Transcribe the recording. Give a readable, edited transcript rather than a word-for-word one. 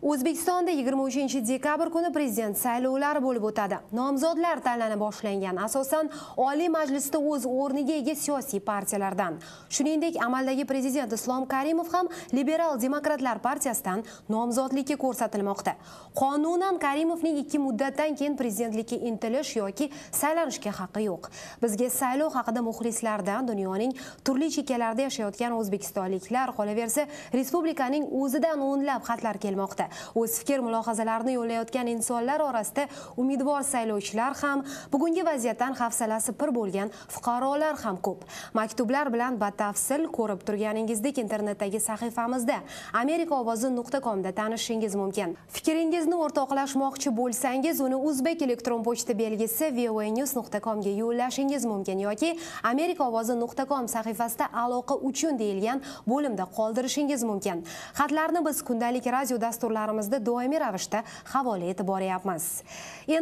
O'zbekistonda 23 dekabr kuni prezident saylovlari bo'lib o'tadi. Nomzodlar tanlana boshlangan. Asosan Oliy Majlisda o'z o'rniga ega siyosiy partiyalardan. Shuningdek, amaldagi prezident Islom Karimov ham Liberal demokratlar partiyasidan nomzodlikka ko'rsatilmoqda. Qonunan Karimovning 2 muddatdan keyin prezidentlikka intilish yoki saylanishga haqqi yo'q. Bizga saylov haqida muxlislardan, dunyoning turli chekkalarida yashayotgan o'zbekistonliklar, qolaversa, respublikaning o'zidan o'nlab xatlar kelmoqda. O'z fikr mulohazalarini yo'llayotgan insonlar orasida umidvor saylovchilar ham, bugungi vaziyatdan hafsalasi pir bo'lgan fuqarolar ham ko'p. Maktublar bilan batafsil ko'rib turganingizdek internetdagi sahifamizda amerikaovozi.comda tanishishingiz mumkin. Fikringizni o'rtoqlashmoqchi bo'lsangiz, uni o'zbek elektron pochta belgisi voanews.com ga yo'llashingiz mumkin yoki amerikaovozi.com sahifasida "Aloqa uchun" deyilgan bo'limda qoldirishingiz mumkin. Xatlarni biz kundalik radio dasturlarimizda doimiy ravishda havola etib boryapmiz.